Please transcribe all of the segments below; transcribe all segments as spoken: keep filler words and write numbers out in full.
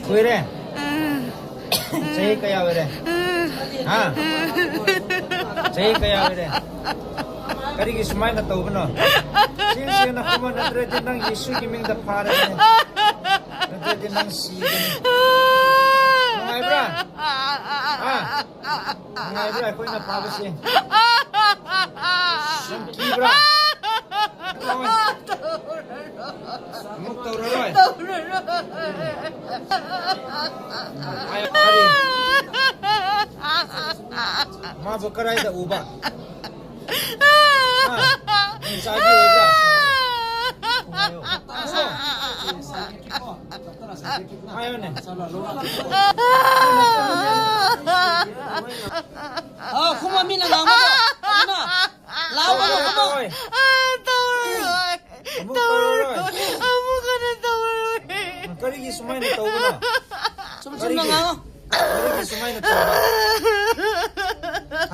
Kuire. Chahi kaya vere? Ha? Chahi kaya vere? Karigi sumaina tobano? Sing sing na kuma natrati nang Jesu ki ming da phara ne. Natrati nang si ne. Nungai bra? Ha? Nungai bra? Koi na phara si. Nang ki bra? Koi. Muk tau roi. Ai, ai. Ma bo karai da uba. Ha, ni sa ji uba. Ayo. Ayo ne. Ah, kuma mina nang ma. Mina. Lawa na kuma. Oi. Amuk tau roi. Amuk kana tau roi. Karigi sumaina tobano? Sum sum na ngang. Karigi sumaina tobano?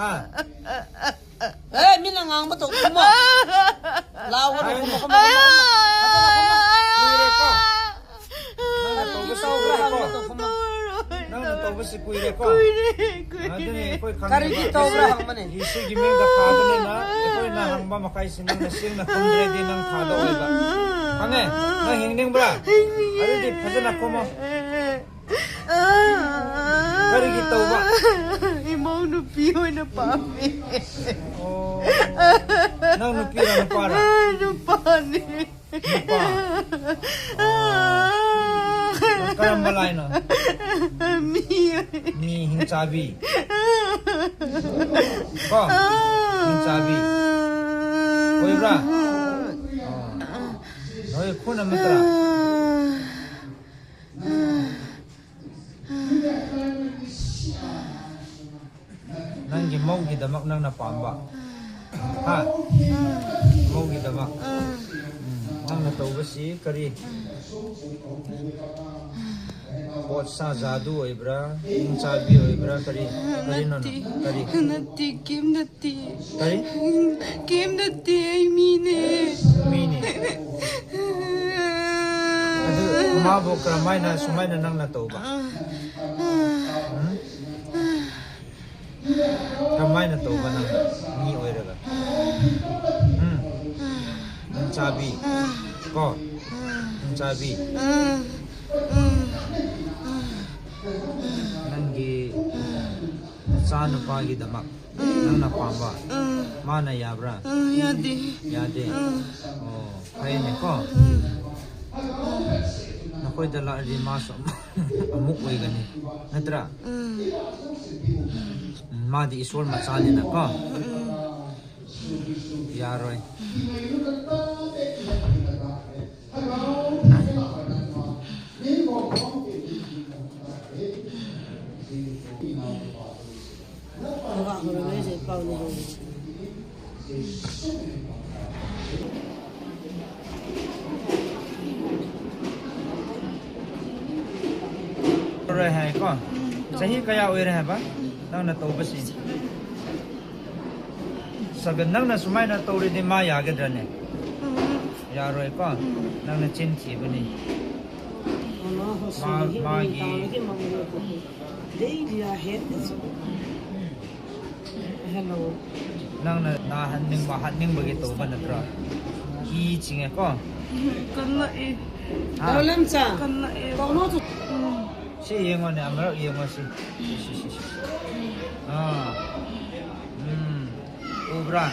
Ha? Eh, mina ngang ma to kuma. Lawa na kuma kuma. Kuire ko. Nang na toba si kuire ko. Nang na toba si kuire ko. Kuire, kuire. Aduni, koi khang. Karigi toba hang mane. Jesu ki ming da phara ne na. Koi na hang ba makai si nang na sing na khum re di nang phara oi ba. Hange, nang hing ning bra. Hing ning. Adi di phajana kuma. Karigi toba. Imau nupi hoi na pa me. Oh. Nang nupi ra nupa ra? Nupa ne. Nupa. Oh. Karamba lai no? Mi. Mi hing chabi. Ko. Hing chabi. Oi bra. Oh. Oi khuna matra. Nang ki mou ki damak nang na pam ba? Ha? Mou ki damak. Hmm, nang na toba si kari. Bot sa jadu oi bra, ning chabi oi bra, kari, kari no na, kari. Nati, kim nati. Kari? Kim nati, ai mi ne. Mi ne. Adu, ma bo kara mai na, sumai na nang na toba. Hmm? Kamai na toba nang, mi oi ra ga. Hmm. Nang chabi. Ko. Nang chabi. Nang ki cha nupa ki damak. Nang na pam ba. Ma na ya bra. Ya de. Ya de. Oh, phai ne ko. Na koi da la di ma so. Amuk oi gani. Natra. Madi Iswar machani na ko. Yaroi. Roi hai ko. Chahi kaya oi re hai ba? Nang na toba si. Sagan nang na sumai na tou re di ma ya gadra ne. Yaroi ko. Nang na chin thi ba ni. Ma, ma gi. Hello. Nang na, na han ning ba, han ning ba ki toba natra. Hi chinge ko. Kan na e. Ha? Hello, Lamcha. Kan na e. Kau no tu. Si yeng o ne, amra yeng o si. Si, si, si, si. Ah. Hmm. Obra.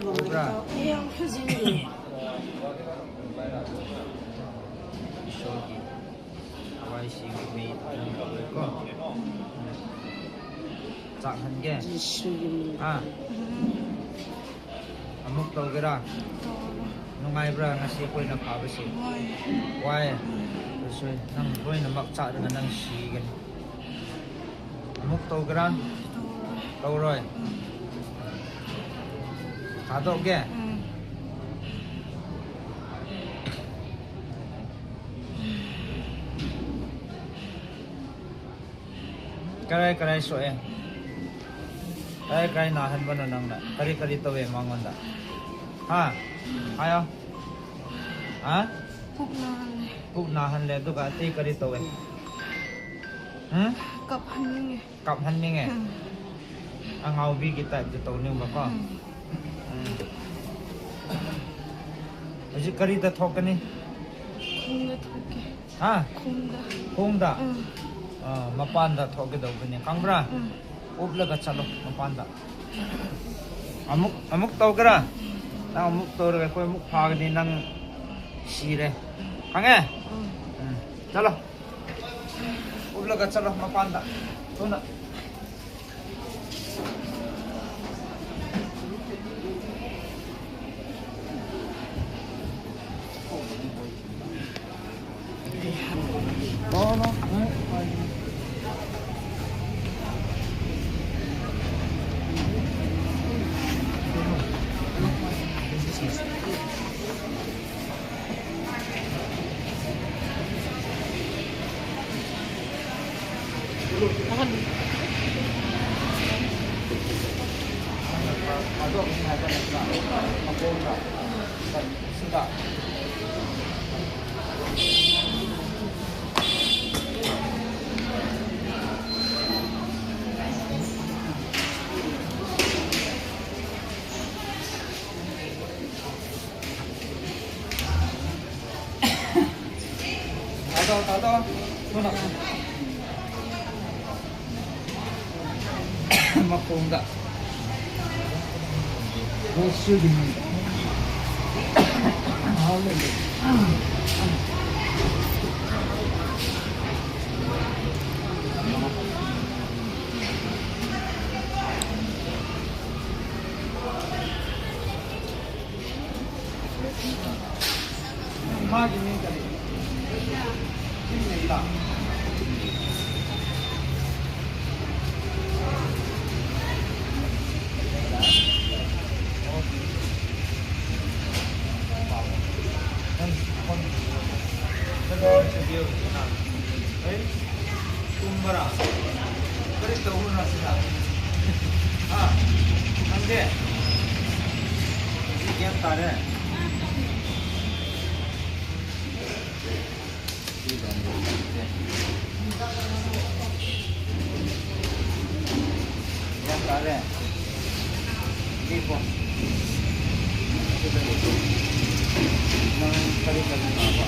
Obra. Ishwar ki. Awai si mi ko. Chak han ge. Jesu min. Ha. Amuk tou gera. Nungai bra ngasi koi na pha ba si. Why? Tusui nang koi na mak cha na nang si gen. Amuk tou gera. Tou roi. Tha dok ge. Karai, karai so e. Karai, karai na han bana nang na. Kari, kari to e mangon da. Ha? Ayo. Ha? Puk na han le. Puk na han le, duka te kari to e. Hmm? Kap han ning e. Kap han ning e. Hmm. Angau bi kita itu to ning ba ko. Hmm. Hmm. Aji kari ta thok ni. Kung na thok e. Ha? Khung da. Khung da? Mm. Ah, mapan da thok ke dou bini. Kang bra? Mm. Up la ka chalo, mapan da. Amuk, amuk tou kera. Nang amuk tou re, koi muk pha ni nang si re. Kang e? Mm. Mm. Chalo. Up la ka chalo, mapan da. Tuna. Tado, tado. Tuna. Makong da. Kumbara. Kari tau na sila. Ha. Nangde. Yan tare. Yan tare. Di ko. Nang kari kari na ba.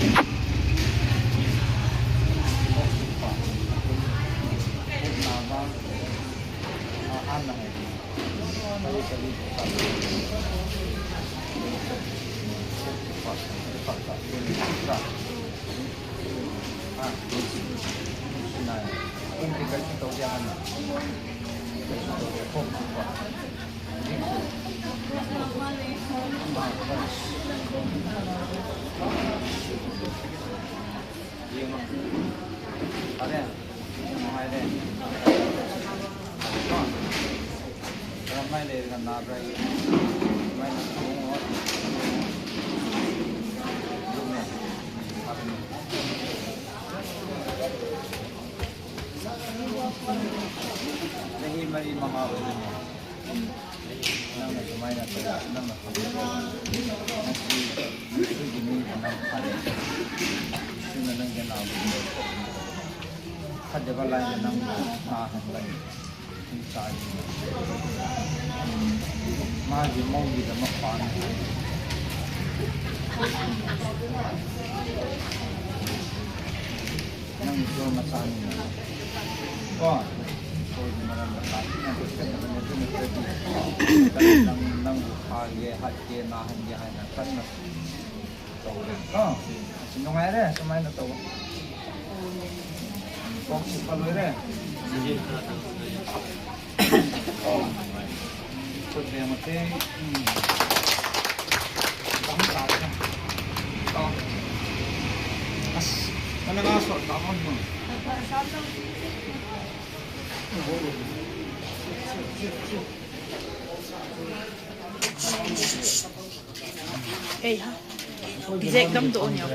Nahi mari mama. Nangna sumaina tawh, nangna khabe tawh. Nasi, nasi gini nang khale. Suna nang gena bu. Khade balai nang na han lai. Inside. Ma gi mo gi da ma pan. Nang jo ma sa ni. Ko. Ko ni ma ram da ka. Nang ko ka da ni ko ni ko ni. Nang, nang ko ha ye ha ye na han ye ha na kan na. To. Ko. Nung ai re, sa mai na to. Ko si pa lo re. Ei ha. Jek dam to nya.